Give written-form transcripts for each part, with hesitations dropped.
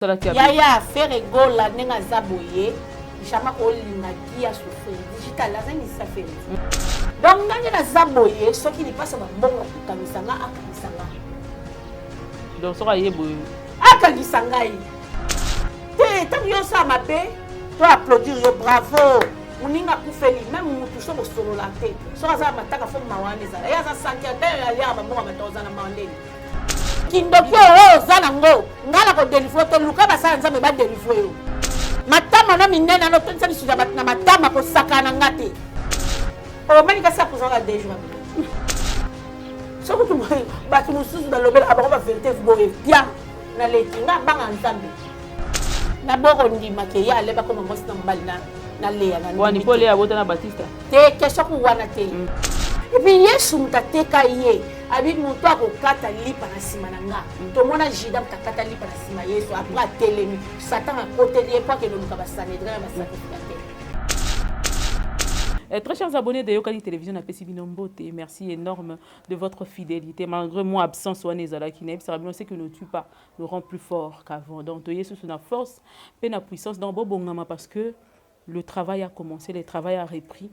Yaya Ferre Gola ndenge aza boye jamais kolinga ki a souffrir digital aza musicien Ferre. Donc ndenge naza boye soki lipasa ba mbongo akokangisa nga akangisa nga. Donc soki aye boye akangisa ngai te ntango yo osala mabe to applaudir yo bravo moninga akufeli meme mutu soki osolola te soki aza na mataka fo mawa wana ezala ye aza sanke ata aliaka bambongo ya bato oza na mawa ndeni Kindoki oyo oza na ngo nga na ko delivre te luka basala nzambe ba delivre yo matama na minene ano tondisa lisusu ya bato na matama kosakana na nga te omani kasi akozala deux jours soki kutu bato mosusu balobelaka bango baverité boye pia naleki nga abanga nzambe na boko ndima ke ye ale bakoma mwasi na mobali na na leya na wani mpo leya abota na batista te question ku wana te epuis yesu moto ateka ye abi moto akokata lipa na nsima na nga. Tomona Judas moto akata lipa na nsima Yesu après atelemi Satan akoteli ye mpo akende oluka ba Sanhedrin na ba sacrificateur. Eh, très chers abonnés de Yokani Télévision, napesi bino mbote, merci énorme de votre fidélité. Malgré moi absence wana ezalaki, nayebisaka bino ce qui ne tue pas nous rend plus fort qu'avant. Donc toye susu na force pe na puissance, donc bobongama parce que le travail a commencé, le travail a repris.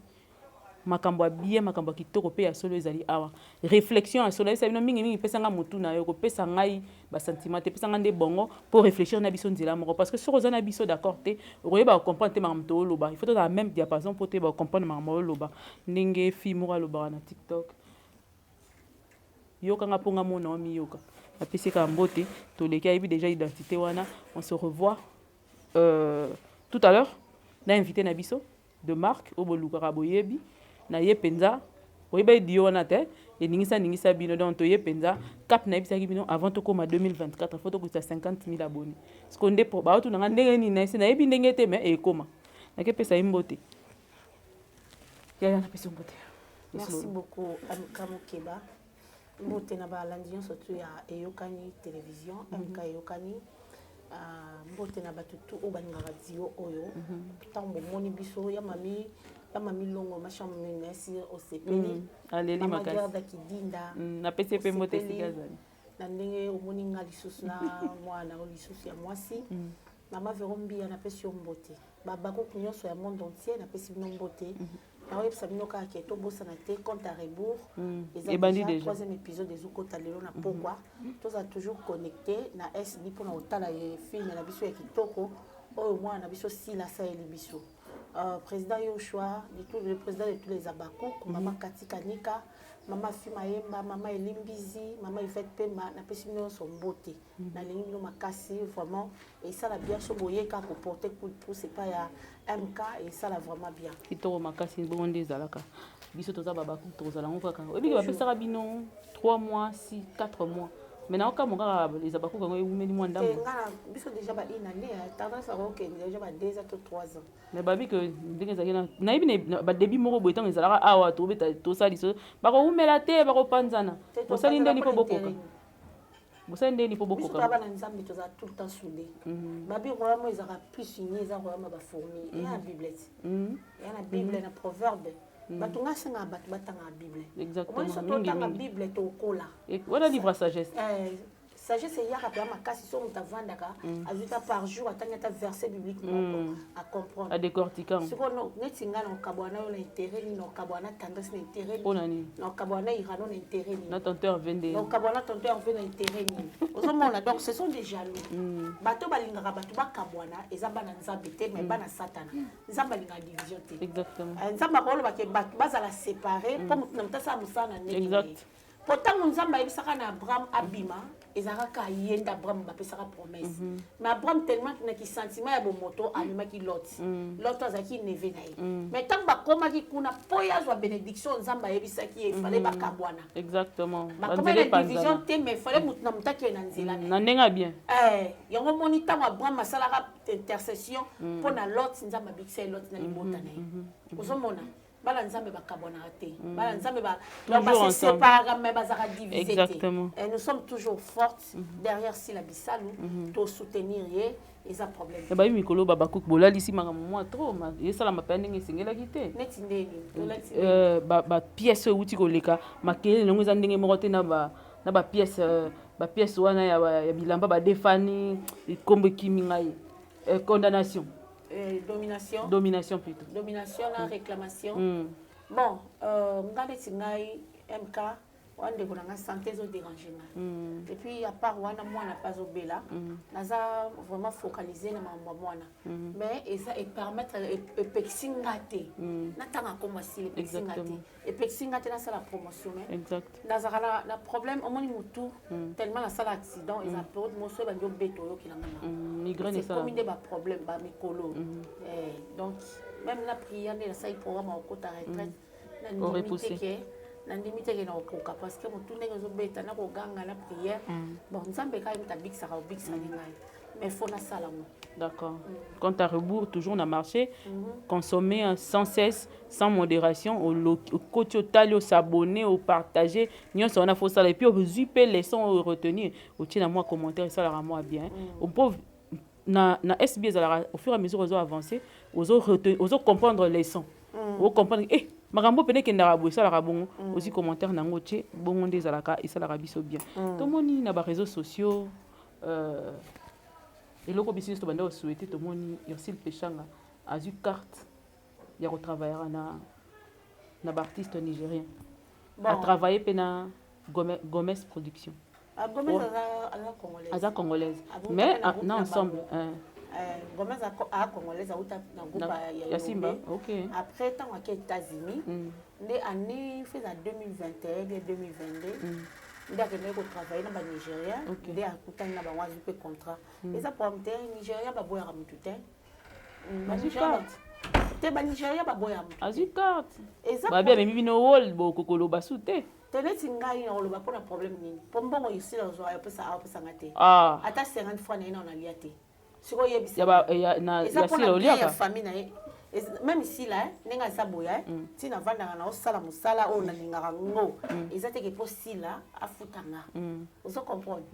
Makambo ya bien, makambo ya kitoko pe ya solo ezali awa. Reflexion ya solo, nayebisa bino mingi mingi pesa nga mutu na yo, kopesa ngai ba sentiments te, pesa nga nde bongo po reflechir na biso nzela moko parce que soki oza na biso d'accord te, okoyeba ko comprendre te makambo tooloba. Il faut tozala meme diapason po toyeba ko comprendre makambo oloba. Ndenge fille moko alobaka na TikTok. Yoka nga po nga mona yo miyoka. Napesi ye kaka mbote, toleki ayebi dejà identite wana. On se revoit euh, tout à l'heure na invité na biso. De marque oyo bolukaka boyebi na ye penza oyebaki duo wana te eningisa ningisa bino donc toye penza cap nayebisaki bino avant tokoma 2024 faut tokokisa 50 000 abonnes sikoyo nde baotuna nga ndenge nini nayesi nayebi ndenge te mais ekoma nakepesa ye mbote yaya napesi yo mbote. Merci beaucoup MK Mukeba. Mbote na balandi nyonso tu ya Eyokani Television, MK Eyokani. Mbote na bato tu oyo balingaka duo oyo. Ntango bomoni biso ya mami ya mami Longo ma chambre merci osepeli. Aleli Mama makasi. Gerda Kidinda. Napesi ye mpe mbote esika azali. Na ndenge omoni nga lisusu na mwana oyo lisusu ya mwasi. Mama Vero Mbiya napesi yo mbote. Ba bakuku nyonso ya monde entier napesi bino mbote. Naoyebisa bino kaka ke tobosana te compte à rebours. Eza Ebandi déjà déjà. troisième épisode ezokota lelo na pokwa. Tozala toujours connecté na SB mpona kotala ye film na biso ya kitoko oyo mwana na biso Sila asaleli biso. Président Yoshua, de tout, le président de tous les Abakouk, mama Kati Kanika, mama Fima Yemba, mama Elimbizi, mama Yvette Pemba, napesi bino nyonso mbote. Nalingi bino makasi vraiment esala bien so boyeka ko porter coup de pouce epai ya MK esala vraiment bien. Kitoko makasi bongo nde ezalaka. Biso toza ba Abakouk tokozala yango kaka. Oyebi ke bapesaka bino 3 mois, 6, 4 mois. Mais naokamwa kaka les Abakouk yango ewumeli mwa ndambo. Te nga na biso déjà ba une année, tendance akokende déjà ba 2 ans to 3 ans. Mais babi ke ndenge ezalaki na nayebi na ba début moko boye ntango ezalaka awa tobeta tosala liso bakowumela te bakopanzana. Te, Bosali ndeni mpo topanzana bokoka. mpona Bosali ndeni mpo Biso bokoka. toza bana Nzambe tozala tout le temps soudé. Babi royaume ezalaka plus uni eza royaume ya ba fourmis. Eya na Bible ti. Eya na Bible na proverbe. Bato nga asengaka bato batangaka Bible. Exactement. Omoni soki Mingi, totanga mingi. Bible tokola. Wana livre ya sagesse. Sagesse eyaka mpenza makasi soki moto avandaka azwi ta par jour atangi ata verset biblique moko a comprendre. A décortiquer. Sikoyo no, neti nga na okabwana na yo na intérêt nini, na okabwana na tendresse na intérêt nini? Mpona nini? Na okabwana na Irano na intérêt nini? Na tonton Hervé nde. Na okabwana na tonton Hervé na intérêt nini? Ozomona donc ce sont des jaloux. Bato balingaka bato bakabwana eza bana Nzambe te mais bana Satana. Nzambe alingaka division te. Exactement. Nzambe akoloba ke bato bazala séparé mpo moto na moto asala mosala na ndenge na ye. Exact. Po tango Nzambe ayebisaka na Abraham abima, ezalaka kaka ye nde Abraham bapesaka promesse. Mais Abraham tellement na ki sentiment ya bomoto amemaki Lot. Lot azalaki neveu na ye. Mais tango bakomaki kuna po ye azwa bénédiction Nzambe ayebisaki ye, il fallait bakabwana. Exactement. Bakomaki Banzela na division epanzana. te mais il fallait moto na moto akende na nzela na ye. Na ndenge ya bien. Yango omoni tango Abraham asalaka intercession po na Lot, Nzambe abikisa ye Lot na libota na ye. Ozomona? Bana Nzambe bakabwanaka te. Bana Nzambe ba, donc Toujours ba se ensemble. séparaka mais bazalaka divisé te. Exactement. Et nous sommes toujours fortes derrière Sila Bisalu to soutenir ye eza problème. Ya bayi mikolo ba Abakouk bolalisi makambo mwa trop esalama mpe ndenge esengelaki te. Neti ndeni tolalisi Ba pièce oyo euti koleka makelele nango eza ndenge moko te na ba pièce Bapièce wana ya bilamba badefani, ekombo ekimi ngai. Condamnation. Domination. Domination plutôt. Domination na réclamation. Bon, nga neti ngai MK wana, ndeko na nga, santé ezodérange nga. Et puis à part wana, mwana mpe azobela. Naza vraiment focalisé na makambo ya mwana, mais eza epermettre, epekisi nga te natanga nkombo asili, epekisi nga te, epekisi nga te nasala promotion, mais nazalaka na problème. Omoni motu, tellement nasala accident, eza période moso ebandi obeta, oyokelanga. Migraine. Ekomi nde baproblème bamikolo. Donc même na prière nde nasali programme ya kokota retraite, nandimi te ke, nandimi te ke na kokoka, parce que motu ndenge ezobeta, na koganga na prière. Bon, Nzambe kaka moto abikisaka, obikisaki ngai, mais faut nasala ngo. D'accord. Compte à rebours, toujours dans le marché, consommer sans cesse, sans modération, au côté au s'abonner, au partager, nyonso wana faut ça. Et puis au pe leçon retenir, au tien moi commentaire, ça la moi bien. On peut na SB, au fur et à mesure ozo avancer, ozo ozo comprendre leçon. Ozo comprendre makambo pene ekendaka boye, esalaka bongo. Ozwi commentaire nango, tie bongo nde ezalaka, esalaka biso bien. Tomoni na baréseaux sociaux, eloko biso nyonso tobanda kosouhaiter, tomoni Ursile Peshanga azwi carte ya kotravaillera na baartiste nigérien. Bon. Atravaille mpe na Gomez Production. Ah, Gomez aza congolaise. Aza congolaise, mais na ensemble. Gomez aza congolaise, auta na groupe ya Simba, ok. Après, ntango ake États-Unis, nde année feza 2021 bien 2022, nde akendaki kotravaille na banigérien, nde akutani na bango, azwi mpe contrat. Eza problème te, Nigéria baboyaka motu te. Azwi carte. Te, banigéria baboyaka motu. Azwi carte, babi amemi bino wol, bokokoloba su te. Te, neti ngai na koloba mpona problème nini? Mpo mbongo esila ozwa, apesanga te. Ata 50 fois na ye na nalia te. Sikoyo oyebisa, eza mpona bien ya famille na ye. Même sila, ndenge aza boya, ntina avandaka na osala mosala oyo nalingaka ngo, eza teke mpo sila afutanga. Ozo comprendre?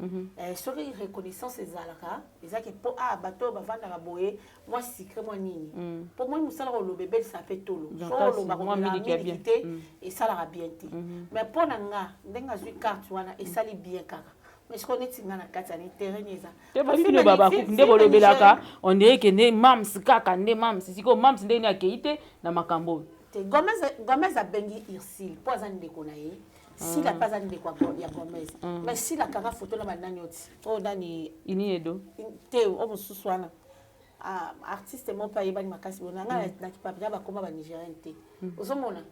Soki reconnaissance ezalaka, ezaki mpo a bato oyo bavandaka boye, mwa sucré, mwa nini, mpo moi mosala koloba ebelisa mpe tolo. So oloba komela miliki te, esalaka bien te. Mais mpo na nga, ndenge azwi carte wana, esali bien kaka. Mais sikoyo neti nga na kati ya terrain eza Bino nde bolobelaka, on dirait ke nde mams kaka, nde mams. Sikoyo mams ndenge akei te na makambo oyo. Te, Gomez abengi Ursile mpo aza ndeko na ye. Sila mpe aza ndeko ya Gomez, mais Sila akanga foto na banani oti oyo nani? Ini Edo. Te, oyo mosusu wana, artiste moko mpe ayebani makasi boye. Na ngai na kipapia, bakoma banigérien te. Ozomona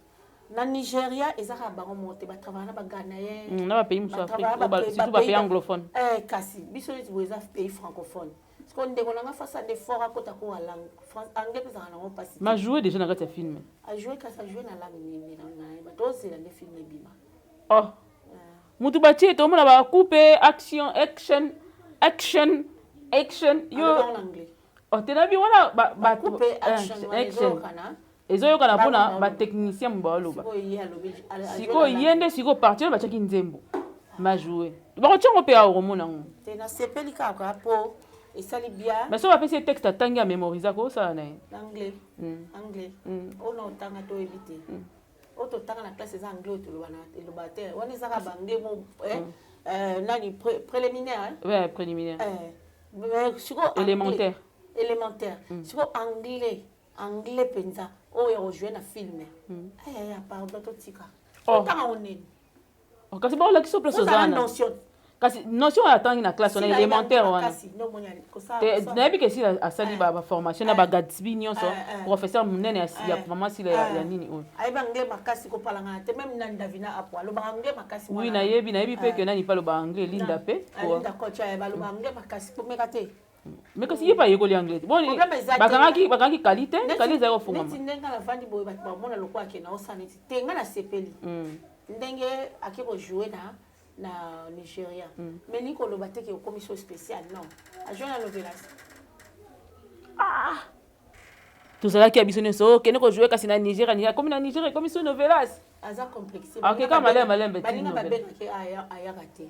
na Nigeria eza kaka bango moko te, batravaille na baghanéen. Na bapays mosusu, Afrique, surtout bapays anglophone. Kasi biso neti boye eza pays francophone. Siko ndeko na nga fasa nde fort akota ko langue anglais mpe ezalaka nango mpasi. Ma joue déjà na kati ya film. Ajoue, kasi ajoue na langue nini? Na bato ozela nde film ebima. Oh, mutu batie, tomona bacoupe, action, action, action, action, yo. Oh, te, nabi wana bato action ezoyokana mpona batechnicien mo baoloba. Sikoyo ye nde sikoyo partie oyo batiaki nzembo majoue, bakotiango mpe awa, okomona yango. Te, nasepeli kaka mpo esali bien. Mais so bapesi ye texte, atangi, amémorise, akosala na ye. Anglais, anglais oyo na otanga te, oyebi te. Oyo totanga na classe eza anglais oyo toloba eloba te. Wana ezaka baanglais mo nani, préliminaire. Ouais, préliminaire. Sikoyo élémentaire. Élémentaire. Sikoyo anglais, anglais mpenza oyo ya kojouer na film, ayaya, pardon, totika. Otanga ngo nini? Kasi baolakisa place oza wana, kasi notion oyo atangi na classe wana élémentaire wana, nayebi ke Sila asali baformation na bagatsby nyonso, professeur monene ya mama Sila ya nini oyo. Ayebi anglais makasi kopalangana te. Même nani, Davina Apo alobaka anglais makasi. Oui, nayebi, nayebi mpe ke nani mpe alobaka anglais, Linda mpe. Linda Coach baloba anglais makasi, komeka te. Mais kasi ye mpe ayekoli anglais te. Bakangaki, bakangaki kali te, kali ezali kofungama. Neti ndenge navandi boye, bato bamona lokola akende osala neti te. Nga nasepeli ndenge ake kojouer na Nigeria, mais ningi koloba te ke okomi so spécial. Non, ajoue na novelas. Ah, tozalaki ya biso nyonso, okende kojouer kasi na Nigeria, Nigeria komi na Nigeria ekomi so novelas. Aza complexe. Akeka malembe malembe. Baninga babengaki, ayaka te.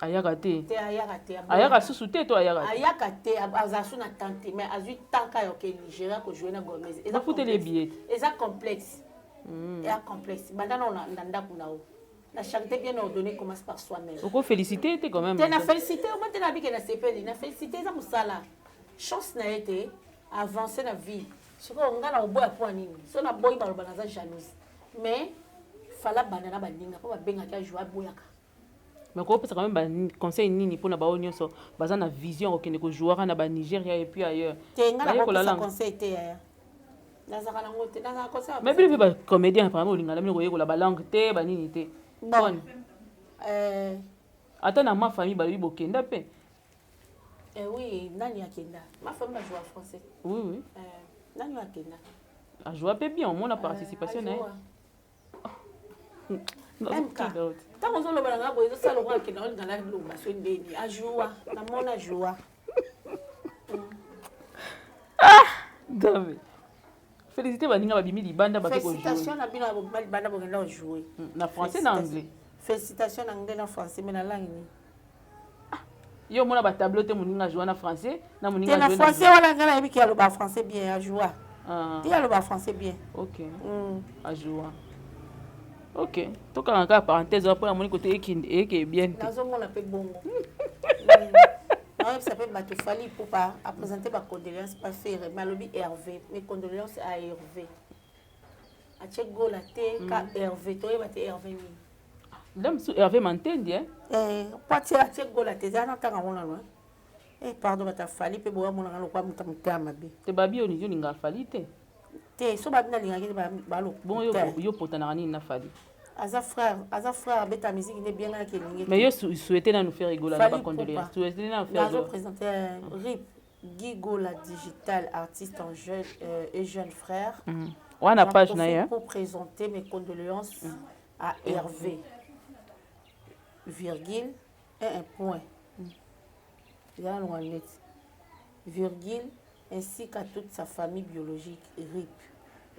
Ayaka te. Te, ayaka te. Ayaka susu te to ayaka te? Ayaka te, aza su na temps te, mais azwi temps kaka oke Nigeria kojouer na Gomez. Bafuteli ye billet. Eza complexe, eza complexe. Banda na ndako na yo. La charité bien ordonnée commence par soi-même. Oko féliciter te quand même. Te na féliciter omo te na bike na sepeli na féliciter eza musala. Chance na ye te avancer na vie. Sikoyo nga na oboya po nini? So na boyi baloba naza jalouse. Mais fala banda na baninga po babengaki a jouer aboyaka. Mais okopesa quand même ba conseil nini pona baoyo nyonso baza na vision ya kokende kojouaka na ba Nigeria et puis ailleurs? Te nga na Bayekola kopesa langue. conseil te yaya. Nazalaka nango te, nazalaka conseil Mais bino mpe ba comédien apparemment olingana bino koyekola ba langue te ba nini te. Bon. Poni. Euh, Ata na ma famille balobi bokenda mpe. Eh oui, nani akenda? Ma famille ba joua français. Oui. Euh, nani akenda? Ajoua mpe bien, omona participation na ye. MK. Ntango ozoloba na ngai boye ezosala lokola akenda olinga naloba so ndeni ajoua namona ajoua. Nzambe. Félicité baninga babimi libanda bake kojouer. Félicitation na bino ya libanda bokenda kojouer. Na français na anglais. Félicitation na anglais na français mais na langue nini? Yo omona ba tableau te moninga ajoua na français na Te moninga na ajoue na français wana ngai nayebi ke aloba français bien ajoua. Ah. Te aloba français bien. Ok. Ajoua. Ok, tokanga kaka parenthèse wana mpo namoni kote eke bien te. Nazomona mpe bongo. Naoyebisa mpe bato Fally Ipupa aprésente bacondoléance pa Ferre mais alobi Hervé, mes condoléances à Hervé. Atie gola te ka Hervé, toyeba te Hervé nini. Nde mosusu Hervé Mantendi eh? Eh, po atie gola te eza na ntanga ngo nano. Eh, pardon bato ya Fally mpe boyamonaka lokola moto ya motema mabe. Te babi oyo olingaka Fally te. Te so babi nalingaki te balokuta. Bongo yo potanaka nini na Fally? Aza frère abeta musique nde bien ngaki elingi. Mais yo souhaité nanu faire rigola na ba condoléances. Souhaité nanu faire rigola. Nazo présenter RIP Guy Gola digital artiste en jeune et jeune frère. Wana page na ye. Pour présenter mes condoléances à Hervé. Virgule et un point. Eza na net. Virgule ainsi qu'à toute sa famille biologique RIP.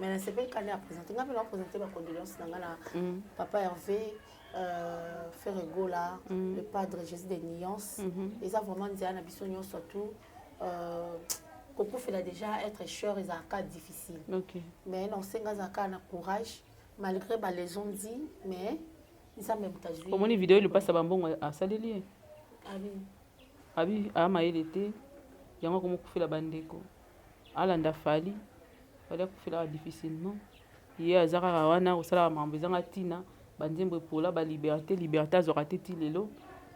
Mais nasepeli kani a présenter nga mpe na présenter bacondoléance na nga na papa Hervé, Ferre Gola, le padre Jésus de Nuance. Eza vraiment nzela na biso nyonso tout kokufela déjà être cher ezalaka difficile. Mais naosenga azalaka na courage malgré balaison dit, mais Nzambe moto azwi. Omoni video elopasa bambongo asaleli ye? Abi. Abi amayele te yango akomokufela bandeko alanda Fally. Fally akufelaka difficilement, ye aza kaka wana kosalaka makambo ezanga ntina, banzembo epola, baliberté liberté azwaka te ti lelo.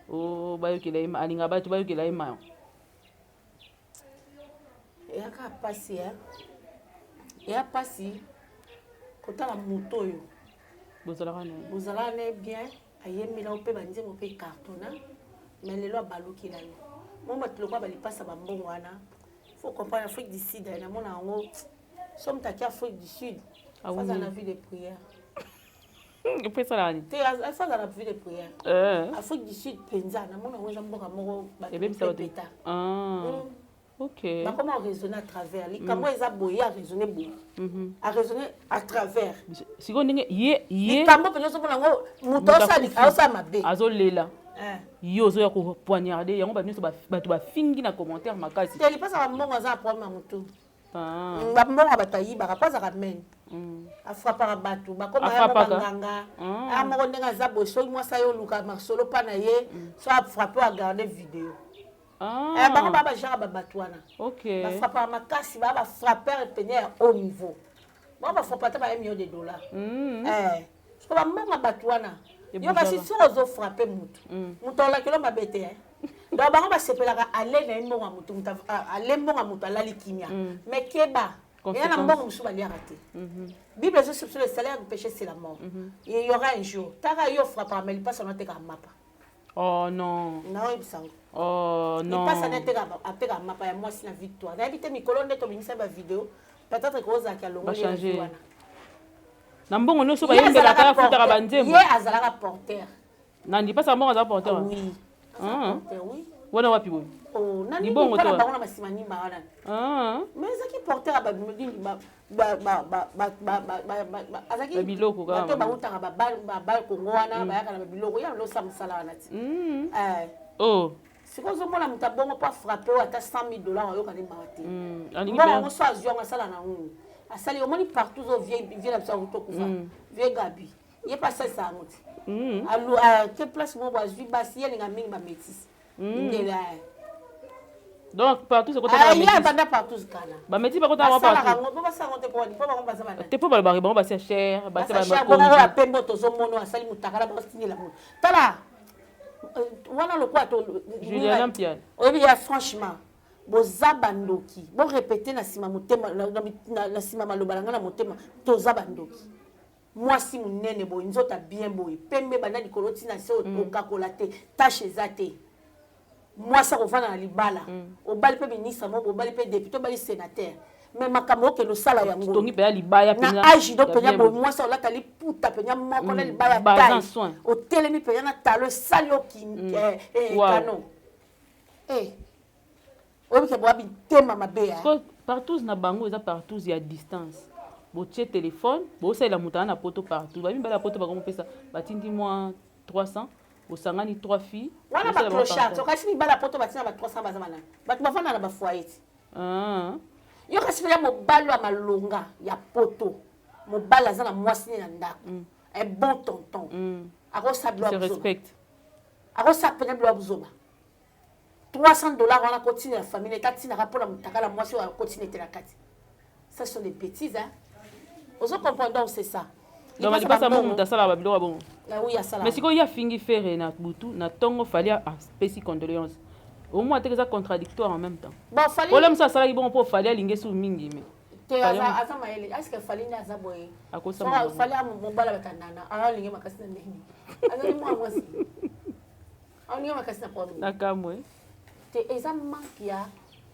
O bayokela ye, alingaka bato bayokela ye mayo. Eyaka pasi, eya pasi kotala moto oyo bozalaka na ye. Bozalaka na ye bien, ayembela yo mpe banzembo mpe cartonna, mais lelo abalukela yo. Mo bato lokola balipasa bambongo wana, faut comprendre Afrique du Sud namona yango so moto aki Afrique du Sud aza na vie de prière. Mpo esalaka nini? Te, aza na vie de prière. Afrique du Sud mpenza namona yango eza mboka moko bato ebebisa bato peta. Ok. Bakoma raisonner à travers likambo eza boye, ye araisonne boye, araisonne à travers. Sikoyo ndenge ye Likambo mpenza ozomona yango moto aosala mabe. Azolela, yo ozoya kopoignarde yango. Bato nyonso bato bafingi na commentaire makasi. Te, lipasaka mbongo aza na problème ya motu. Bambongo ya bato ayibaka mpo azalaka mene, afrapaka bato bakoma ya mo banganga aya moko ndenge aza boye. Soki mwasi aye oluka masolo mpa na ye, so afrappe, agarde video. Bango baa bagenre babato wana bafrapaka makasi, baa bafrappeur pene ya haut niveau. Bango bafrappa ata ba 1 million de dollars. Siko bambongo bato wana, yo kasi soki ozofrappe motu, moto alakelo mabe te. Donc bango basepelaka ale na ye mbongo ya motu, ale mbongo ya motu, alali kimia. Mais keba, eya na mbongo mosusu baliaka te. Bible ezosi biso: le salaire du péché, c'est la mort. Il y aura un jour taka yo frappaka, mais lipasa no atekaka mapa. Oh non. Naoyebisa ngo. Oh non. Lipasa nde atekaka mapa ya mwasi na Victoire. Nayebi te mikolo nde tobimisa bavideo, peut-être kozalaki alongoli wana. Na mbongo nyonso bayembelaka, afutaka banzembo. Ye azalaka porteur. Na lipasa mbongo aza porteur? Oui, porteur, oui. Wana wapi boye? Libongo bango na basima nimba wana, mais ezalaki porteur ya biloko. Bato bautaka babal Kongo wana, bayaka na babiloko ya losa mosala wana ti. Sikoyo ozomona moto abongo mpo afrappe oyo ata 100 000 dollars, oyoka nde mawa te. Mbongo yango so azwi yango, asala na nini? Asali omoni partout ozo vie na biso akuti okufa vie Gabi. Ye mpe asalisa yango te. Ke place moko azwi basi, ye alinga mingi bamétis ndela. Donc partout ye banda partout kala. Bamétis bakotaka. Basalaka yango mpo basala yango te. Mpo wani? Mpo bango baza bana. Te, mpo balobaka bango basi ya cher, basi. Bongo ya pembe tozomona asali motakala, baotindela moto. Tala wana lokwa. Juliana Mpiana. Oyebi ya, franchement, boza bandoki. Borépéter na nsima motema, na nsima maloba na ngai na motema. Toza bandoki. Mwasi monene boye, nzoto bien boye, pembe banda likolo ntina se, okakola te, tache eza te. Mwasi akovanda na libala, obali mpe ministre moko, obali mpe député, obali sénateur, mais makambo okende osala yango Tongi mpenza libaya. Na age do mpenza boye, mwasi olata liputa mpenza moko na libaya taille, otelemi mpenza na talo, esali yo kano. Oyebi ke boya bitema mabe ya. Partout na bango eza partout ya distance. Botie telefone, bosalela moto aza na Poto. Partout bamibali ya Poto bakomopesa, batindi mwa 300, bosangani 3 filles. Wana baclochard. Kasi mibali ya Poto batina ba 300, baza banani? Bato bafanda na bafoyer ti. Yo kasi mpenza mobali ya malonga ya Poto, mobali aza na mwasi ne na ndako, un bon tonton, akosala biloko ya buzoba? Akosala mpenza biloko ya buzoba? 300 $ wana kotinela famille, eta tinaka mpona motakala mwasi oyo akotina ete na kati. Ça sont des bêtises, hein? Ozo comprendre? Donc c'est ça. Donc lipasa mo moto asalaka babiloko ya bongo. Oui, asala. Mais sikoyo ye afingi Ferre na butu, na ntongo Fally apesi condoléance. Omoi teke eza contradictoire en même temps. Bon, Fally Ola mosu asalaki bongo mpo Fally alingi esu mingi, mais te, aza mayele. Est ce que Fally nde aza boye? Fally mobala batandana, alingi makasi na ndenge azali mwana mwasi, alingi makasi na problème. Na kamwe. Te, eza manque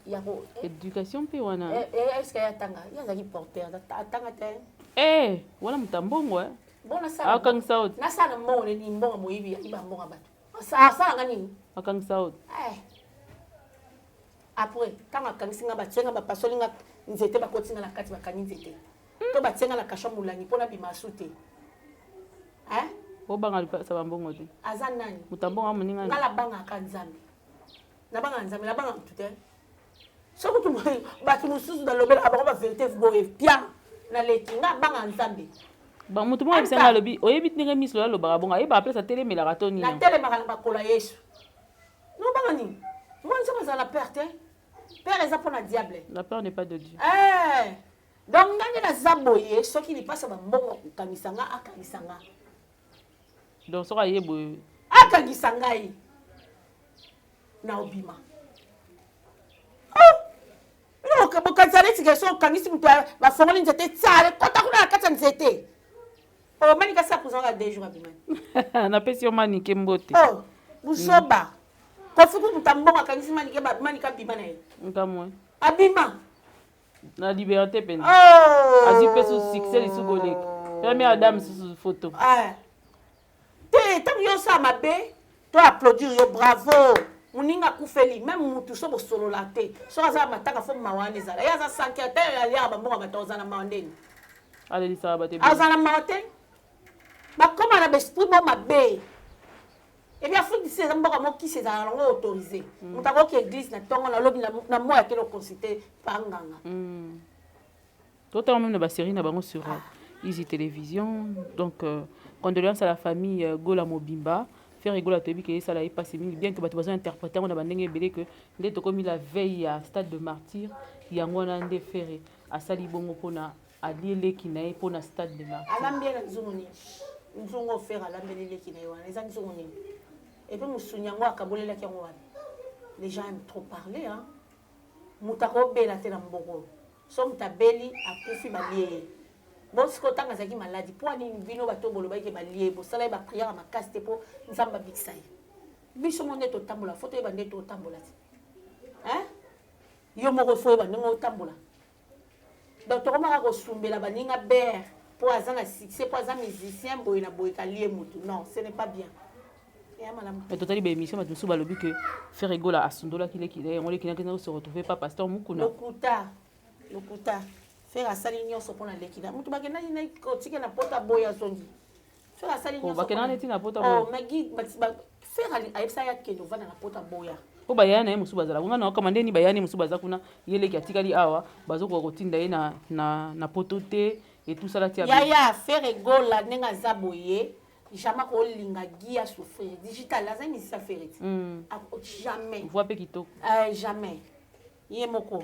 ya ko éducation mpe wana. Est ce que ye atanga? Ye azalaki porteur, atanga te. Eh, wana moto ya mbongo. Bon. Akangisa o. Nasala na mbongo nini? Mbongo moyibi, ayiba mbongo ya bato, asalanga nini? Akangisa o. Après, ntango akangisi nga, batie nga, bapasoli nga nzete, bakoti nga na kati, bakangi nzete to batie nga na kasho molangi mpona bima asu te. Obanga lipasa bambongo te. Aza nani? Moto ya mbongo amoninga. Nga nabangaka Nzambe, nabangaka Nzambe, nabangaka motu te. Soki kutu bato mosusu nalobelaka bango bavérité boye, pia naleki. Nga abangaka Nzambe. Motu moko ayebisa nga, alobi: oyebi ndenge miso alobaka bongo, ayebaka place atelemelaka to nini. Natelemaka na makolo ya Yesu. Nobanga nini? Mwa Nzambe azala na peur te. Peur eza mpo na diable. La peur n'est pas de Dieu. Eh. Donc nga nde naza boye, soki lipasa bambongo akokangisa nga, akangisa nga. Donc soki aye boye? Akangisa ngai na obima. Bokanisa neti ke so okangisi moto, bafongoli nzete, tiale kota kuna na kati ya nzete. Omani kasi akuzwaka 2 jours, abimani. Napesi yo Manike mbote. Oh, buzoba. Kofi ku moto ambongo akangisi Manike, Manike abima na ye. Nkamwe. Abima. Na liberté mpenza. Oh. Azwi mpe su succès lisusu koleka première dame susu photo. Te, ntango yo osala mabe, to applaudir yo, bravo. Moninga akufeli, même mutu so bosolola te, soki aza na matanga, faut mawa wana ezala. Ye aza sanke te, aliaka bambongo bato, aza na mawa ndeni? Alelisaka bato ebele. Aza na mawa te. Bakóma na baesprit mo mabe. Ebi Afrique du Sud eza mboka mokisi ezalaka nango autorisé. Moto akoki église na ntongo, nalobi na moi, akende oconsulte pa nganga. Totala même na basérie na bango sur Easy Télévision. Donc condoléance à la famille Gola mobimba. Ferre Gola, toyebi ke esala ye mpasi mingi, bien que bato bazo interpréter yango na bandenge ebele, ke nde tokomi la veille ya Stade de Martyr, yango wana nde Ferre asali bongo mpona alie leki na ye mpona Stade de Martyr. Alambi ye na nzungu nini? Nzungu oyo Ferre alambeli leki na ye wana eza nzungu nini? Et puis mosuni yango akabolelaki yango wana. Les gens aiment trop parler, hein. Moto akobela te na mboka oyo. So moto abeli, akufi, balie ye. Bon, sikoyo ntango azalaki maladi, mpo anini bino bato bolobaki ke balie ye? Bosala ye baprière ya makasi te mpo Nzambe abikisa ye? Biso mo nde totambola, faut toyeba nde totambola te, hein? Yo moko faut oyeba ndenge otambola. Donc tokomaka kosumbela baninga bere mpo aza na succès, mpo aza musicien boye na boye, kalie motu. Non, ce n'est pas bien, eya malamu. Mais totali baémission, bato mosusu balobi ke Ferre Gola asundolaki leki na ye, yango leki na se retrouve pa pasteur Mukuna. Lokuta, lokuta. Ferre asali nyonso mpona leki na motu. Bakendaki na kotika na Poto, aboyi, azongi. Ferre asali nyonso. Bakendaka neti na Poto? Oh, magi Ferre ayebisa ye akende ovanda na Poto, aboya. Mpo bayaya na ye mosusu bazala kuna na okama ndeni, bayaya na ye mosusu baza kuna, ye leki atikali awa, bazokoka kotinda ye na Poto te. Etusala ti. Yaya, Ferre Gola, ndenge aza boye, jamais kolinga Guy asouffrir. Digital aza misisa Ferre ti. Jamais. Voix mpe kitoko. Jamais. Ye moko,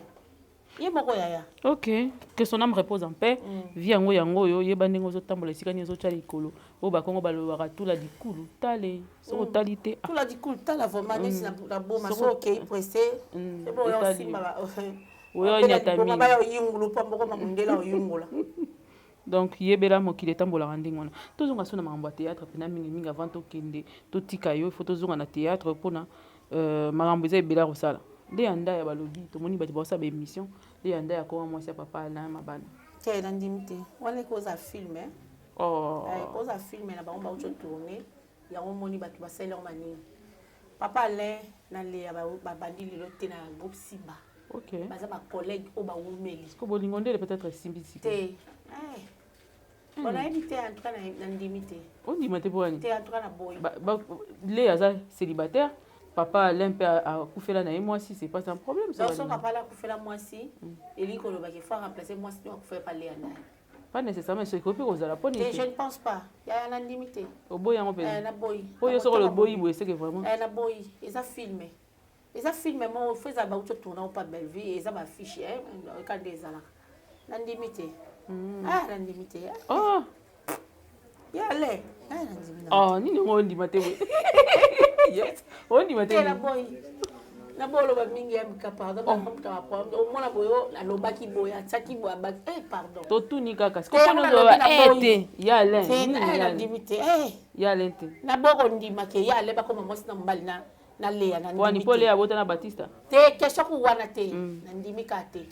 ye moko, yaya. Ok, que son âme repose en paix. Vie yango, yango oyo yeba ndenge ozotambola, esika nini ozotya likolo. Oyo bakongo balobaka, tula dikulu tale, soki otali te. Tula dikulu tala, vraiment, neti na boma so okei pressé, osimba. Oyo onyata mingi. Baya oyingulu mpo mbokoma mondele oyingola. Donc yebela, mokili etambolaka ndenge wana. Tozonga so na makambo ya théâtre mpena mingimingi. Avant tokende, totika yo, ifo tozonga na théâtre mpona makambo eza ebele ya kosala. Nde ya nda ya balobi, tomoni bato baosala baémission, nde ya nda ya koma mwasi ya papa Alain Mabana. Te, nandimi te. Wana ekozala film. Oh. Ekozala film na bango bauti otourne yango. Omoni bato basali yango manini. Papa Alain na Leya babandi lelo te na groupe Simba. Baza bacollègue oyo bawumeli. Parce que bolingo ndele peut-être esimbi sika. Te, bon, nayebi te. En tout cas, nandimi te. Ondima te mpo wani? Te, en tout cas naboyi. Leya aza célibataire, papa Alain mpe akufela na ye mwasi, c'est pas un problème. Donc so papa Alain akufela mwasi, elingi kolobaki faut remplacer mwasi to akufela pa Leya na ye? Pas nécessairement, soki okoki kozala mpo. Te, je ne pense pas, yaya, nandimi te. Oboyi yango mpenza? Naboyi. Po yo soki oloboyi boye, seke vraiment. Naboyi. Eza film, eza film moko fo ezala bauti otourna o pa Bellevue, eza bafiche eka nde ezalaka. Nandimi te, ah, nandimi te. Oh. Yale, nandimi. Oh, nini yango ondima te boye? Yes, ondima te. Te, naboyi, naboyi. Oloba mingi ya mika, pardon. Omona boye, alobaki boye, atiaki boye, abaki, eh, pardon. Totuni kaka. Te, yango nalobi naboyi. Te, ya Alain. Te, nandimi te. Ya Alain te. Naboko ndima ke ya Alain bakoma mwasi na mobali na Leya. Wani mpo Leya abota na Batista. Te, question ku wana te, nandimi kaka te.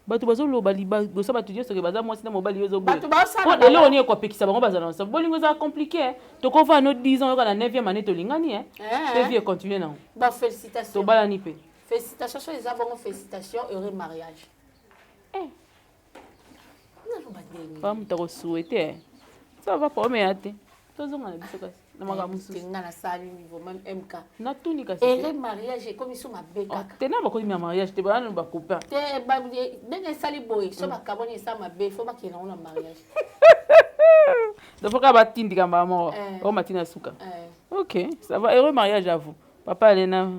Bato bazoloba liboso bato nyonso ke baza mwasi na mobali, yo Bato baosala. Ozoboya. Eloko nini ekopekisa bango bazala ensemble? Bolingo ezala compliqué. Tokova no 10 ans, yoka na 9e année tolingani mpe vie econtinue nango. Bon, félicitation. Tobalani mpe. Félicitation, so eza bongo, félicitation, heureux mariage. Naloba ndenge. Pa moto akosouhaite, ça va, problème ya te. Tozonga na biso kasi na makambo mosusu. Nga nasali niveau même MK. Natuni kasi. Heureux mariage ekomi so mabe kaka. Te, na bakomi ya mariage te, bana bacopain. Te, ndenge esali boye, so bakabwani esa mabe, fo bakende yango na mariage. Donc faut kaka batindika mbala moko oyo matina suka. Ok, ça va, heureux mariage à vous, papa Alena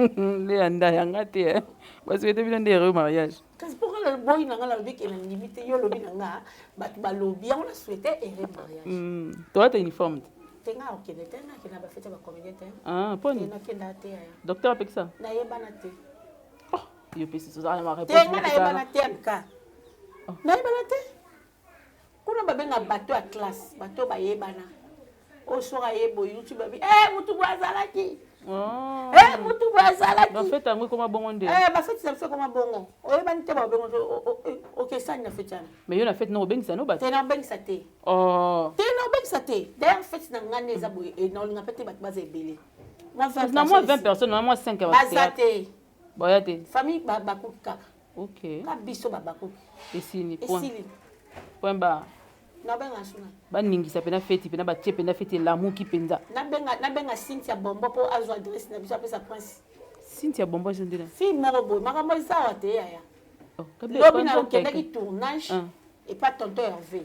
Leya nda yanga te. Basouhaite bino nde heureux mariage. Kasi mpo nga boyi na nga, nalobi ke nandimi te. Yo olobi na nga bato balobi yango, na souhaite heureux mariage. Tolata uniforme te. Te, nga okende te, nga akenda bafete ya bacomédien te. Mponi? Nakenda te, yaya. Docteur apekisa? Nayebana te. Yo mpe sisi ozala na te. Nga nayebana te, mka nayebana te. Kuna babenga bato ya classe, bato bayebana. Oyo soki ayeba youtube, babi e mutu boye azalaki, e mutu boye azalaki. Bafete yango ekoma bongo nde? Bafete na biso ekoma bongo. Oyebani te, babengo okesani na fete wana. Mais yo na fete na obengisa no bato? Te, na obengisa te. Te, na obengisa te. D'ailleurs, fete na ngai nde eza boye, naolinga mpe te bato baza ebele. Na mwa 20 personnes, na mwa 5. Baza te. Boya te. Famille bakuki kaka. Ka biso babakuki. Esili point. Esili. Point ba. Nabenga suna. Baningisa mpena feti, mpena batie mpena feti, elamuki mpenza. Nabenga Cynthia Bombo mpo azwa adresse na biso, apesa Prince. Cynthia Bombo ezo ndena? Fille moko boye, makambo eza awa te, yaya. Lobi na okendaki tournage epa tonton Hervé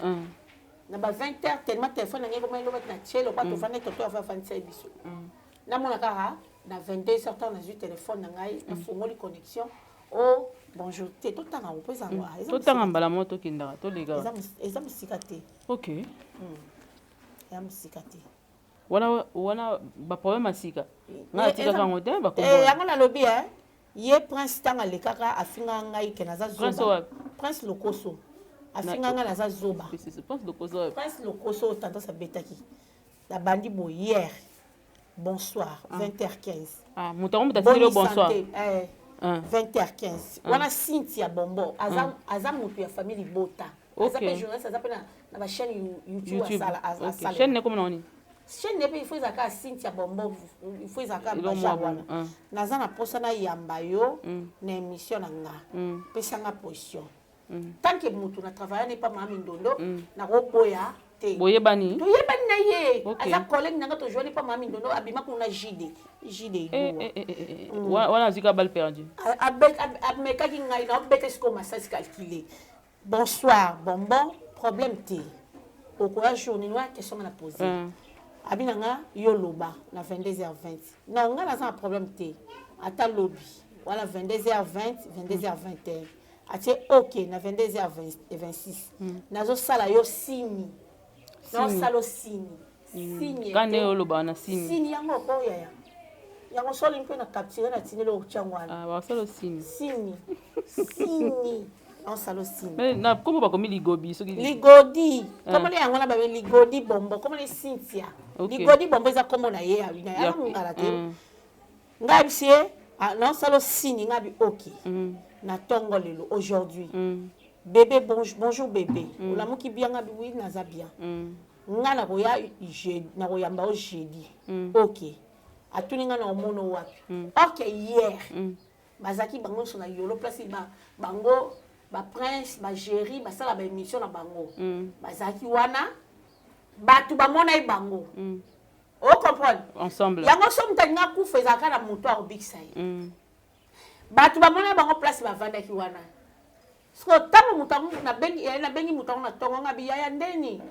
na ba 20 heures, tellement téléphone na ngai ekoma elobaki na tie lokwa. Tofandi, tonton Hervé afandisa ye biso. Namona kaka na 22 heures, ntango nazwi téléphone na ngai, nafungoli connexion, o bonjour te. Totanga ngo mpo ezango. Totanga mbala moko, tokendaka, tolekaka. Eza mosika te. Eza mosika te. Wana wana baproblème ya sika, ngai atikaka yango te. Yango nalobi, ye Prince, ntango alekaka afingaka ngai ke naza zoba. Prince Lokoso afinga ngai naza zoba. Prince Lokoso, tendance abetaki, nabandi boye hier, bonsoir, 20h15. Ah, moto yango, moto atindeli yo bonsoir? 20h15 wana, Cynthia Bombo aza moto ya famille libota, aza mpe journaliste, aza mpe na bachaîne YouTube. Asala chaîne nekoma na nini? Chaîne mpe il faut ezalaka ya Cynthia Bombo, il faut ezalaka baja wana. Naza na mposa nayamba yo na émission na nga, pesanga position. Tant que motu na travaille nepa mama Mindondo, nakoboya. Te. Boyebani? Toyebani na ye. Okay. Aza collègue na nga, tojoani mpa mama Mindondo, abima kuna JD. JD Eh, Iluwa. eh, eh, eh, eh. Wana azwi ka balle perdue. Amekaki ngai na obeta sikoyo masasi calculé. Bonsoir, bonbon, problème te. Okoya jour nini? Wana question nga na pose. Abi na nga yo loba na 22h20. Non, nga naza na problème te. Ata lobi. Wana 22h20, 22h21. Atie ok na 22h26. Nazosala yo signe. Nazosala yo signe. Signe. Ka nde oloba wana signe. Signe yango okoyaya. Yango soli mpe na capture na tineli okotyango wana. Ah, basala signe. Signe. Signe. Nazosala signe. Mais na kombo bakomi ligobi soki Ligodi. Kombo na yango na babe Ligodi Bombo. Kombo na Cynthia. Ok. Ligodi Bombo eza kombo na ye ya Ya- mongala te. Ngai bisi ye naosala signe, ngai bi ok. Na ntongo lelo aujourd'hui. Bébé bonjour, bonjour bébé. Olamuki bien? Ngai bi oui, naza bien. Nga nakoya jeudi, nakoyamba o jeudi. Ok. Atuni nga na omona wapi? Ok, hier. Bazalaki bango nyonso na yolo place ba, bango baprince bagéri basala baémission na bango. Bazalaki wana, bato bamona ye bango. Ocomprendre? Ensemble. Yango so moto alingi akufa, ezalaka na moto akobikisa ye. Bato bamona ye bango place bavandaki wana. Siko ntango moto yango nabengi moto yango na ntongo, nga bi yaya ndeni,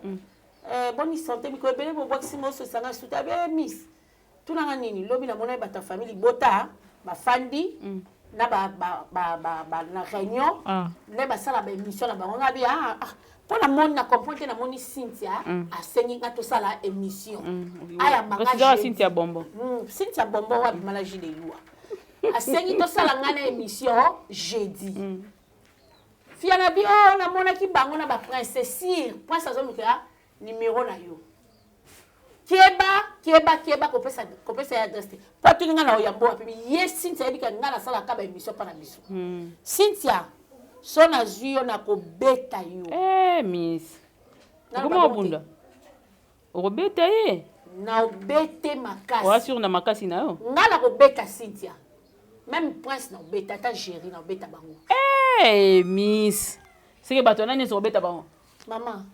boni santé, mikolo ebele bobwakisi moso esanga suta abe miss tunanga nini. Lobi namona ye bato ya famille libota bafandi na na réunion nde basala baémission na bango. Nga bi ah, ah, mpo namoni na comprendre te, namoni Cynthia asengi nga tosala émission, ayamba nga Précisera jeudi. Cynthia Bombo. Cynthia Bombo oyo abima na Jude Eluwa asengi tosala nga na émission jeudi. Fia na bi oyo namonaki bango na baprince sire prince azolukela numéro na yo. Keba, keba, keba, kopesa kopesa ye adresse te, mpo atuni nga na oyambo wapi. Ye Cynthia ayebika nga nasalaka baémission mpa na biso. Cynthia, so nazwi yo na kobeta yo. Eh, miss. Naloba Okoma bongo te. obunda. Okobeta ye. Na obete makasi. Oasure na makasi na yo. Nga na kobeta Cynthia, même prince na obeta, ata géri na obeta bango. Eh, miss. Seke bato wana nyonso kobeta bango. Mama,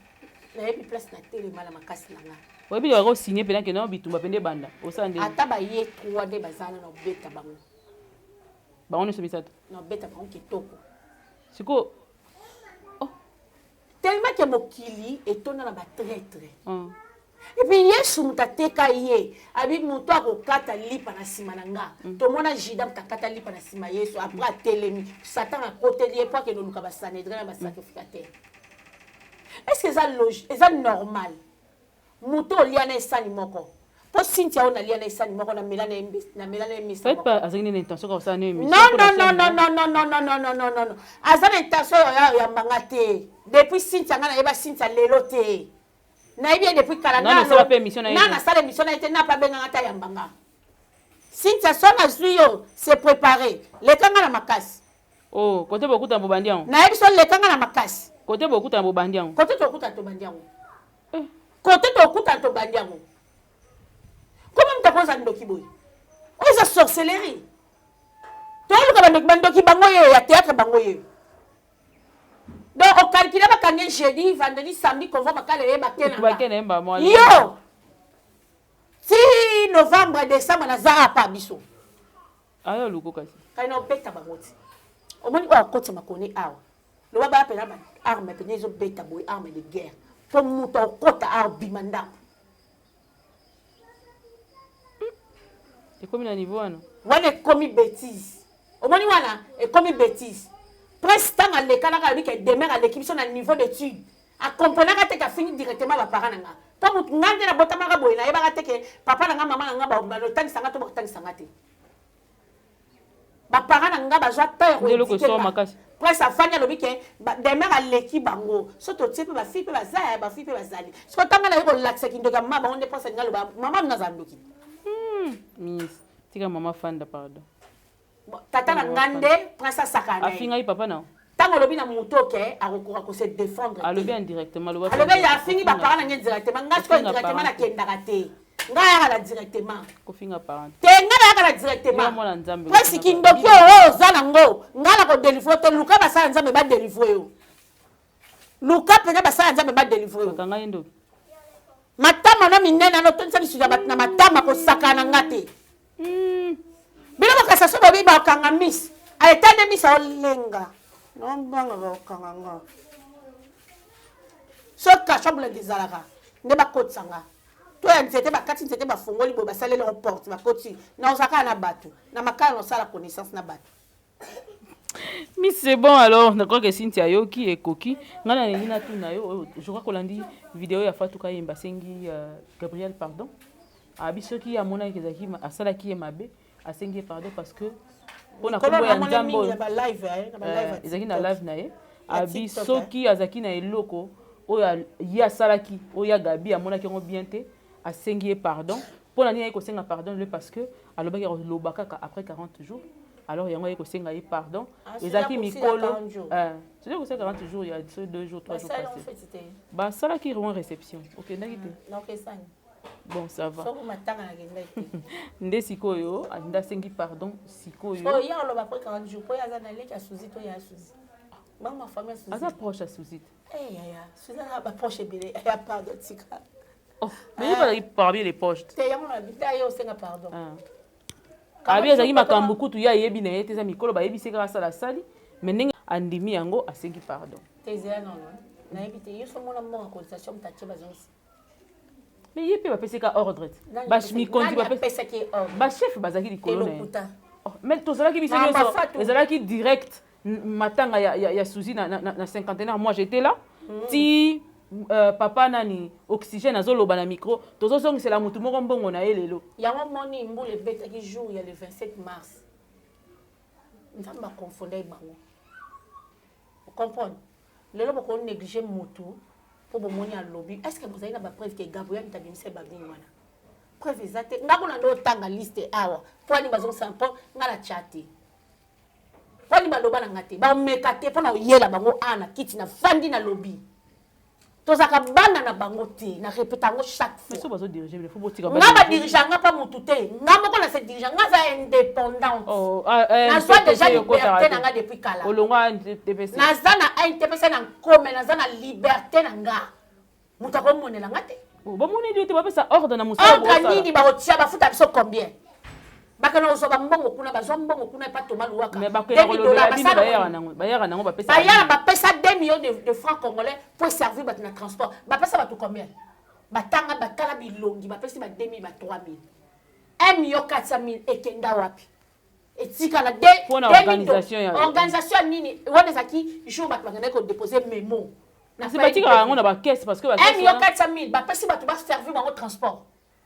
nayebi place na telema na makasi na nga. Oyebi bakosigne mpena ke no bitumba mpe nde banda. Osala nde Ata baye 3 nde baza wana, na obeta bango. Bango nyonso misato. Na obeta bango kitoko. Sikoyo Tellement ke mokili etonda na batraître. Et puis Yesu moto ateka ye, abi moto akokata lipa na nsima na nga. Tomona Juda moto akata lipa na nsima Yesu, après atelemi, Satan akoteli ye mpo akende oluka basanhédrin na basacrificateur. Est ce que eza logique, eza normal moto olia na esani moko? Mpo Cynthia oyo nalia na esani moko, namela na ye namela na ye misa Peut-être moko. pas azalaki nini intention kosala nini émission. Non, non, non, non, non, non, non, non, non, non, non, non, non, aza na intention oyo oyambanga te. Depuis Cynthia, nga nayeba Cynthia lelo te, nayebi ye depuis kala. Nani osala mpe émission na ye Na te? Nasala émission na ye te, na mpe abenganga te ayambanga. Cynthia, so nazwi yo, c'est préparé, lekanga na makasi. Oh, kote bokutana bobandi yango. Nayebi so lekanga na makasi. Kote bokutana bobandi yango. Kote tokutana tobandi yango. Eh. Kote tokutana tobandi yango. Koma moto akoza ndoki boye, oyo eza sorcellerie. Toyoluka bandoki, bandoki bango yeyo ya théâtre, bango yeyo. Donc ocalcule, bakangi jeudi, vendredi, samedi, convoi bakala ye bake na Bake na ye mbala yo ti novembre, décembre naza apa biso. Ayo luko kasi. Kai na obeta bango ti omoni oyo akotisa makoni awa, loba baya mpena ba arme pene ezobeta boye, arme de guerre, mpo moto akokota abima ndako. Ekomi na niveau wana. Wana ekomi bétise, omoni wana ekomi bétise. Presque ntango alekanaka, alobi ke demer aleki biso na niveau d'étude, akomprenaka te ke afingi directement baparent na nga. Mpo motu nga nde nabotamaka boye, nayebaka te ke papa na nga, mama na nga balotangisa nga to bakotangisa nga te. Baparent na nga bazwa temps. Nde eloko esoa makasi. Presque afandi, alobi ke demer aleki bango. So totie mpe bafille mpe baza ya bafille mpe bazali siko ntango naye kolakisa kindoki ya mama bango nde presque alingi aloba mama mina azala ndoki. Miss, tika mama fanda, pardon. Bon, tata na nga nde prince asaka na ye. Afingaki papa na Ntango olobi na moto oke akokoka kose défendre te. Alobi indirectement, aloba. Alobi afingi baparent na nge directement. Nga sikoyo Kofinga indirectement parent te. Nakendaka te, nga yaka na directement. Kofinga parent. Te, nga nayaka na Yo directement. mwana Nzambe. Presque kindoki oyo oza nango, nga na kodélivre te. Luka basala Nzambe badélivre yo, luka mpenza basala Nzambe badélivre yo. Bakanga ye ndoki. Matama na minene ano otondisa lisusu ya bato na matama kosakana na nga te. Bino bokasa so bobi bakanga miss. Aleta nde miss aolenga. Nobanga bakanga nga. So kasha bulenge ezalaka nde bakotisa nga. To ya nzete bakati nzete bafongoli boye basaleli yango porte bakotisi. Na ozalaka na bato. Na makala na osala connaissance na bato. Mais c'est bon alors, je crois que Cynthia ayoki ekoki. Nga na lingi natuna yo, je crois kolandi vidéo ya Fatou Kayemba asengi Gabriel pardon. Abi soki amonaki ezalaki asalaki ye mabe, asengi ye pardon parce que mpona kombo ya Nzambe oyo ezalaki na live na ye. Abi soki azalaki na eloko oyo ye asalaki, oyo ya Gabi amonaki yango bien te, asengi ye pardon. Mpona nini aye kosenga pardon le parce que alobaki akoloba kaka après 40 jours. Alors yango aye kosenga ye pardon. Ezalaki mikolo soki kosenga 40 jours, ya so 2 jours, 3 jours passé basalaki rouen réception, okendaki te. Bon, ça va. Nde sikoyo nde asengi pardon sikoyo. Aza proche ya Suzi te. Baproche ebele ya pardon tika. Oh, mais ye bazalaki parmi les proches. Te, yango na bita ye osenga pardon. Abi azalaki makambo kutu ye ayebi na ye te, eza mikolo bayebisi kaka asala asali, mais ndenge andimi yango asengi pardon. Te, ezala nono nayebi te, yo so mona mbongo cotisation moto atie bazongisi. Mais ye mpe bapesi ka ordre te, mikonzi bachef bazalaki likolo na ye, mais tozalaki biso nyonso, ezalaki direct matanga ya Suzy na cinquantenaire. Moi j'étais là ti papa nani Oxygène azoloba na micro, tozozongisela motu moko mbongo na ye lelo. Yango moni mbula ebetaki jour ya le 27 mars, Nzambe akonfonda bango. Comprendre lelo bokonéglige motu mpo bomoni alobi. Est ce que bozali na bapreuve ke Gabriel moto abimisa babini wana? Preuve eza te. Nga kuna nde otanga liste awa mpo ani bazongisa, mpo nga na tya te, mponi baloba na nga te, bameka te mpo na oyela bango awa na kiti na fandi na lobi. Tozalaka bana na bango te, na répéta yango chaque fois. Nga badirige nga mpa motu te, nga moko na se dirige, nga aza indépendante. Nazwa déjà liberté na nga depuis kala. Naza na ANTPC na nkome, naza na liberté na nga, moto akomonela nga te. Bomoni dio te, bapesa ordre na mosala. Ordre nini bakotia? Bafuta biso combien? Bakende kozwa bambongo kuna, bazwa mbongo kuna epa Toma Luwaka. Bayaka nango. Bayaka bapesa 2 millions de francs congolais po eservir bato na transport. Bapesa bato combien? Batanga, batala bilongi, bapesi ba 2000, ba 3000, 1 million 400 000 ekenda wapi? Etikala. Organisation ya nini wana? Ezalaki jour bato bakendaki kodépose mémo. Batikaka yango na bacaisse parce que 1 million 400 000 bapesi bato baservir bango transport.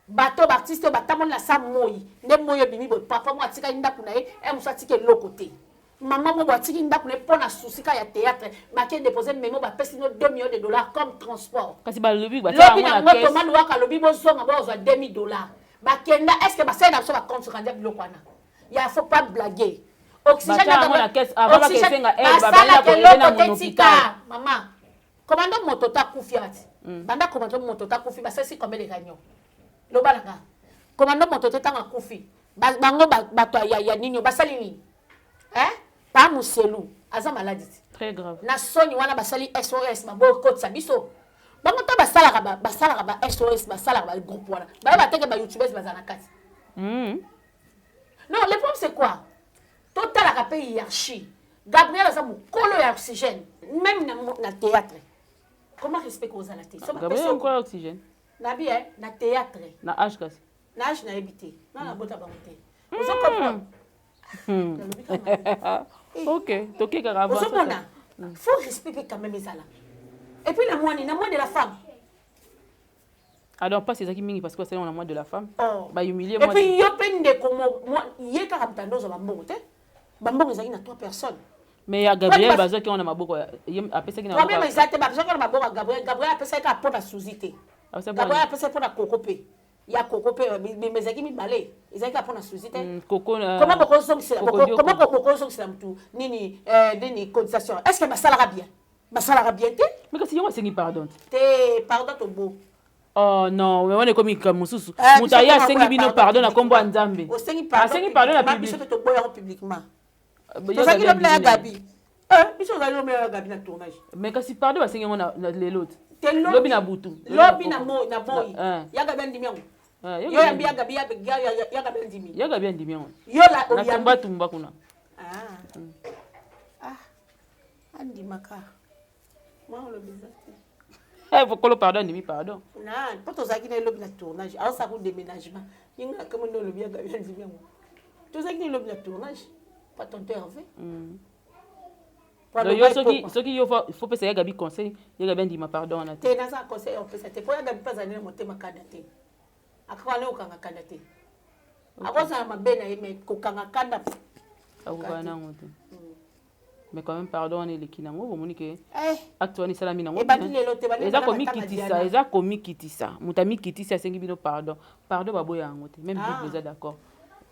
Bato baartiste oyo batamboli na sa moi nde moi ebimi boye. Papa mo atikali ndako na ye, e mosu atiki eloko te, mama mo bo atiki ndako na ye mpo na souci ya théâtre. Bake dépose mémo, bapesi no 2 millions de dollars comme transport. Kasi balobi lobi nango Toma Luwaka alobi bozonga, bozwa 2000 dollars. Bakenda, est ce que basali na biso bacompte rendu ya biloko wana? Ya faut pas blaguer. Oxygène basalaka eloko te, tika mama. Komando moto to akufi ati banda komando moto to akufi, basalisi combien de réunion? Loba na nga, komando moto te, ntango akufi bango bato ya nini basali nini? Pa Moselu aza maladi te. Très grave. Na soni wana basali SOS, babokotisa biso bango to basalaka ba SOS, basalaka bagroupe wana, bayeba teke bayoutubeurs baza na kati. Non, le problème c'est quoi? Totalaka mpe hiérarchie. Gabriel aza mokolo ya Oxygène même na théâtre. Comment respect kozala te? Gabriel mokolo ya Oxygène? Nabi na théâtre. Na âge kasi? Na âge nayebi te, nga nabota bango te, ozo comprendre? Ok, toke kaka. Ozomona, faut respect mpe quand même ezala. Et puis na mwani na mois de la femme. Alors mpasi ezalaki mingi parce que basali na mois de la femme. Oh. Bahumilie. Et puis yo mpe ndeko ye kaka moto ande ozwa bambongo te, bambongo ezalaki na trois personnes. Mais ya Gabriel bazwaki yango na maboko, apesaki na problème eza te. Bazwaki na maboko ya Gabriel. Gabriel apesaki kaka mpo na Suzi te. Gabriel apesaki mpo na Koko mpe ya Koko mpe, mais ezalaki mibale, ezalaki kaka mpo na Suzi te. Comment bokozongisela motu nini nini cotisation? Est ce que basalaka bien? Basalaka bien te. Mais kasi yango asengi pardon. Te, pardon tobo. Oh non, mais wana ekomi likambo mosusu. Moto aye asengi bino pardon na nkombo ya Nzambe. Asengi pardon na biso mpe toboyango publiquement. Tozalaki lobi na ya Gabi. Eh, biso ozali omela Gabi na tournage. Mais kasi pardon basengi yango na lelo te. Te lobi na butu. Lobi na moi na moi. Ya Gabi andimi yango. Eh, yo yambi ya Gabi ya Gabi andimi. Ya Gabi andimi yango. Yo la na tumba tumba kuna. Ah. Ah. Andimaka. Moi olobi eza te. Eh, kolo pardon andimi pardon. Na, po tozalaki na elobi na tournage. Aosaka ku déménagement. Yenga kama nde olobi ya Gabi andimi yango. Tozalaki na elobi na tournage. Pa tonton Hervé. Donc yo soki soki yo faut pesa ya Gabi conseil, ya Gabi andima pardon wana te. Naza conseil opesa te. Po ya Gabi paza nene motema kanda te. Akaka ne okanga kanda te. Akozala mabe na ye mais kokanga kanda. Akokana nango te. Mais quand même pardon wana eleki nango bomoni ke acte wana esalami nango eza komikitisa, eza komikitisa. Moto amikitisi asengi bino pardon, pardon baboya yango te, même Bible eza d'accord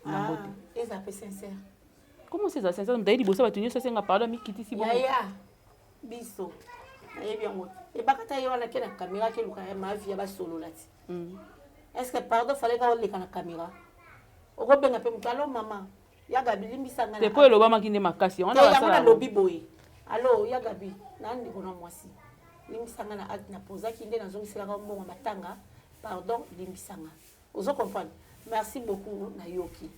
nango te. Eza pe sincère. Comment c'est ça sincère? Moto aye liboso bato nyonso asenga pardon, amikitisi bongo. Yaya biso nayebi yango ebakata ye wana ke na caméra ke luka ya mavi ya basolola ti. Est ce que pardon fallait ka oleka na caméra? Okobenga mpe moto alo mama ya Gabi limbisa ngai. Te po elobamaki nde makasi yango nalobi boye alo ya Gabi na ndeko na mwasi limbisa ngai na acte napozaki nde nazongiselaka mbongo matanga pardon limbisa ngai. Ozo comprendre? Merci beaucoup nayoki.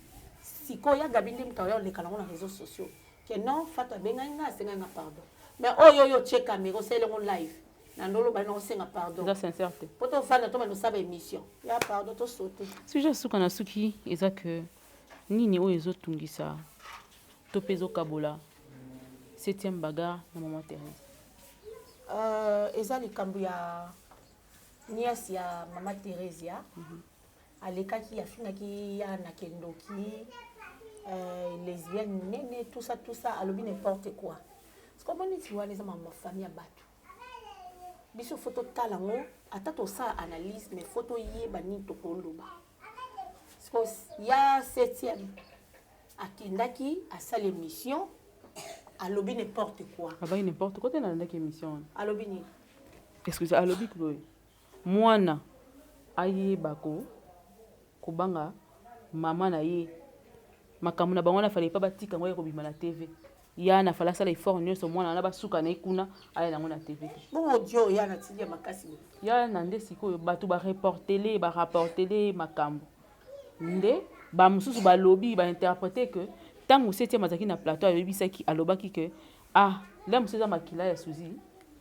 Sikoyo ya Gabi nde moto aoya oleka nango na réseaux sociaux ke non Fatou abengaki ngai asengaki nga pardon. Mais oyo oyo otie caméra osaleli yango live na ndolo bali nango pardon. Eza sincère te. Po tofanda to bando saba émission. Ya pardon to sauter. Sujet suka na suki eza que nini oyo ezotungisa to mpe ezokabola 7e bagarre na maman Thérèse? Eza likambo ya nièce ya mama Theresia. Alekaki afingaki ya na kendoki lesbienne nene tout ça tout ça alobi n'importe quoi. Parce que omoni ti wana eza mama famille ya bato. Biso faut totala yango ata tosala analyse mais faut toyeba nini tokoloba. Parce que ya 7e akendaki asali émission alobi n'importe quoi. Abai n'importe quoi te nalandaki émission wana. Alobi nini? Excuse, alobi boye mwana ayeba ko kobanga mama na ye makambo na bango wana fallait pa batika yango ya kobima na TV. Ya na fallait asala effort nyonso mwana wana basuka na ye kuna aya nango na TV te. Bongo dio ya na tindi ya makasi boye. Ya na nde sikoyo bato bareportele barapportele makambo nde bamosusu balobi bainterprete que ntango 7e azalaki na plateau ayebisaki alobaki que ah la mosusu eza makila ya Suzy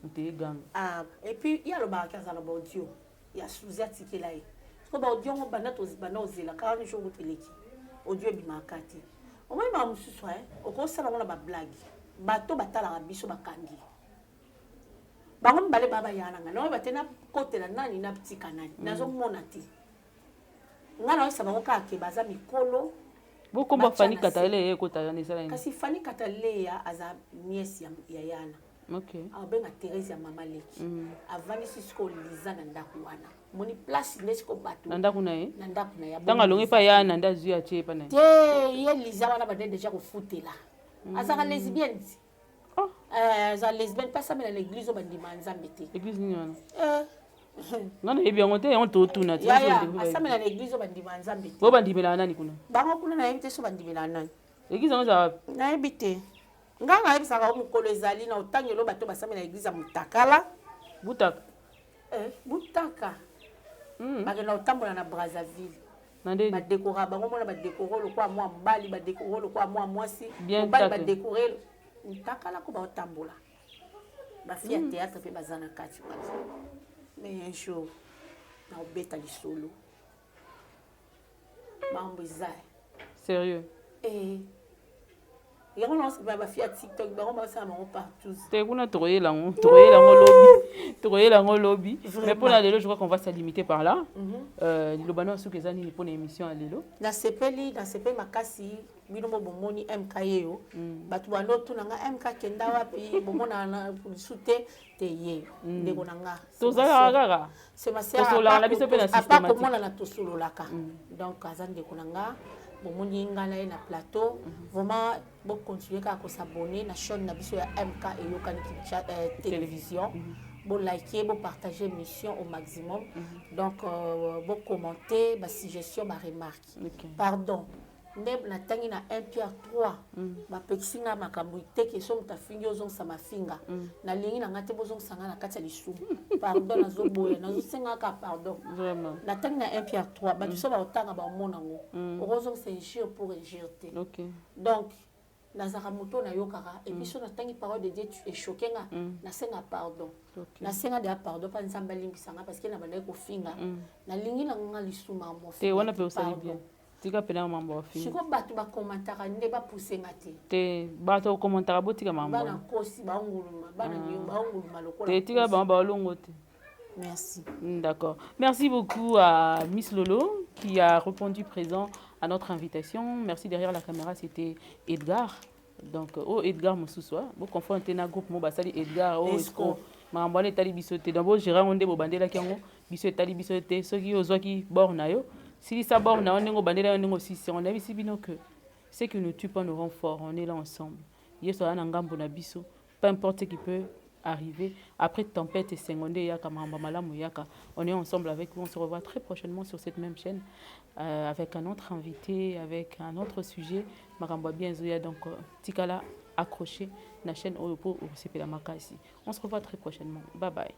moto eganga. Ah, et puis ye alobaka azala ba audio ya Suzy atikela ye. Siko ba audio ngo banda banda ozela 40 jours teleki. Audio ebimaka te. Omoni makambo mosusu okosala ngo na ba blague. Bato batalaka biso bakangi. Bango mibale ba bayaka na ngai. Naoyeba te nakotela nani natika nani. Nazomona te. Ngai naoyesa bango kaka ke baza mikolo. Bokomba Fanny Kataleya ekota yana esala nini? Kasi Fanny Kataleya aza nièce ya Yana. Okay. Abenga Thérèse ya mama leki. Avandisi sikoyo Liza na ndako wana. Moni place nde sikoyo bato. Na ndako na ye? Na ndako na ye. Ntango alongi pa Yana nde azwi atie epa na ye. Te ye Liza wana bande déjà kofutela. Azaka lesbienne. Oh. Aza lesbienne pas samela na église oyo bandima Nzambe te. Église nini wana? Nga nayebi yango te, yango totuna te. Yaya, asamela na église oyo bandima Nzambe te. Bo bandimelaka nani kuna? Bango kuna nayebi te so bandimelaka nani. Église yango ezala wapi? Nayebi te. Nga nayebisaka yo mokolo ezali na otangelo bato basamela église ya Mutakala. Butaka. Butaka. Bakenda kotambola na Brazzaville. Badekora bango mona badekore lokola mwa mobali, badekore lokola mwa mwasi, mobali badekore Mutakala ko baotambola. Ba fille ya théâtre mpe baza na kati wana. Mais un jour naobeta lisolo. Mambo eza. Sérieux? Yango na ba fille ya TikTok bango basala bango partout. Te kuna tokoyela yango, tokoyela yango lobi. Tokoyela yango lobi. Mais pour la lelo, je crois qu'on va se limiter par là. Liloba na suki eza nini pour émission ya lelo? Nasepeli, nasepeli makasi bino mo bomoni MK yeyo. Bato bando tuna nga MK kenda wapi bomona na lisu te te yeyo. Ndeko na nga. Tozalaka kaka. C'est ma sœur. Tosololaka na biso pe na systématique. Komona na tosololaka. Donc aza ndeko na nga. Bomoni nga na ye na plateau. Vraiment bo continuer kaka ko s'abonner na chaîne na biso ya MK Eyokani télévision. Bo liker, bo partager mission au maximum. Donc bo commenter ba suggestion, ba remarques. Pardon. Nde natangi na 1 Pierre 3, bapekisi nga makambo teke so moto afingi, ozongisa mafinga. Nalingi na nga te bozongisa nga na kati ya lisumu. Pardon, nazoboya, nazosengaka pardon. Vraiment. Natangi na 1 Pierre 3, bato so baotanga, baomona yango, okozongisa injure pour injure te. Donc nazalaka moto oyo nayokaka, et puis so natangi parole de Dieu, echoquer nga, nasenga pardon. Nasenga deya pardon mpa Nzambe alimbisa nga, parce que na bandaki kofinga. Nalingi na nga lisuma. Te, wana mpe osali bien, tika mpena mambo ya finga. Sikoyo bato bakomantaka nde bapuse nga te. Te, bato bakomantaka, botika mambo. Bana nkosi baonguluma, bana baonguluma lokola. Te, tika bango, baolongo te. Merci. D'accord. Merci beaucoup à Miss Lolo qui a répondu présent à notre invitation. Merci. Derrière la caméra, c'était Edgar. Donc, oh Edgar mosusu, bo confronter na groupe mo basali Edgar oh esco. Makambo wana etali biso te. Donc bo gérer yango nde bobandelaki yango, biso etali biso te. Soki ozwaki bord na yo, silisa bord na yo ndenge obandela yo, ndenge osilisi yango. Nayebisi bino que ce qui nous tue pas nous rend fort. On est là ensemble. Yesu aza na ngambo na biso. Peu importe ce qui peut arriver après tempête, esengo nde eyaka, makambo malamu eyaka. On est ensemble avec vous. On se revoit très prochainement sur cette même chaîne, avec un autre invité, avec un autre sujet. Makambo ya bien ezoya. Donc tikala accroché na chaîne oyo mpo okosepela makasi. On se revoit très prochainement. Bye bye.